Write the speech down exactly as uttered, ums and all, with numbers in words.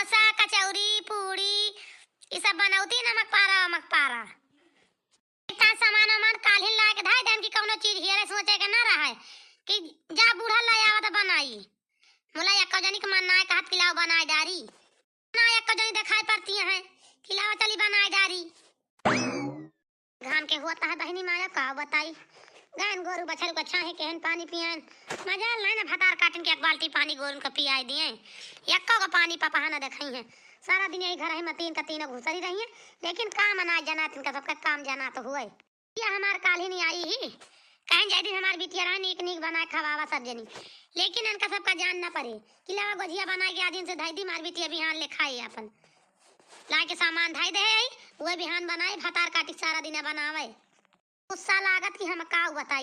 सा कचौरी, पूड़ी, ई सब बनौती, नमक पारा, वमक पारा। इतना सामान वामान काल्हिन लाके धइ देन कि कउनो चीज हियरे सोचे के ना रहे कि जा बूढ़ा लै आवा त बनाई। मुला एक्को जनी के मन नाय कहत कि लाओ बनाए डारी। ना एक्को जनी देखाई पड़ती हैं कि लाओ चली बनाए डारी। घाम के होत है बहिनी माया, का बताई। गायन गोरू बछरू का छाहे केहन पानी पियान। मजाल नाय ना भतार काटिन के एक बाल्टी पानी गोरुन का पियाई दिए। एक्को का पानी पपहा ना देखई हैं। सारा दिन यही घर है में तीन का तीनों घुसरी रही हैं। लेकिन काम ना जनात, इनका सबका काम जनात हुए। बिटिया हमार काल्हिन आई ही, कहेन जय दिन हमार बिटिया रहा नीक नीक बनाए खवावा सब जनी। लेकिन इनका सबका जान ना परे कि लावा गोझिया बनाए के आदिन से धई दी, हमार बिटिया बिहान ले खाए अपन। लाके सामान धई दे है, उहे बिहान बनाए, भतार काटी सारा दिन बनावे। गुस्सा लागत कि हम का बताई।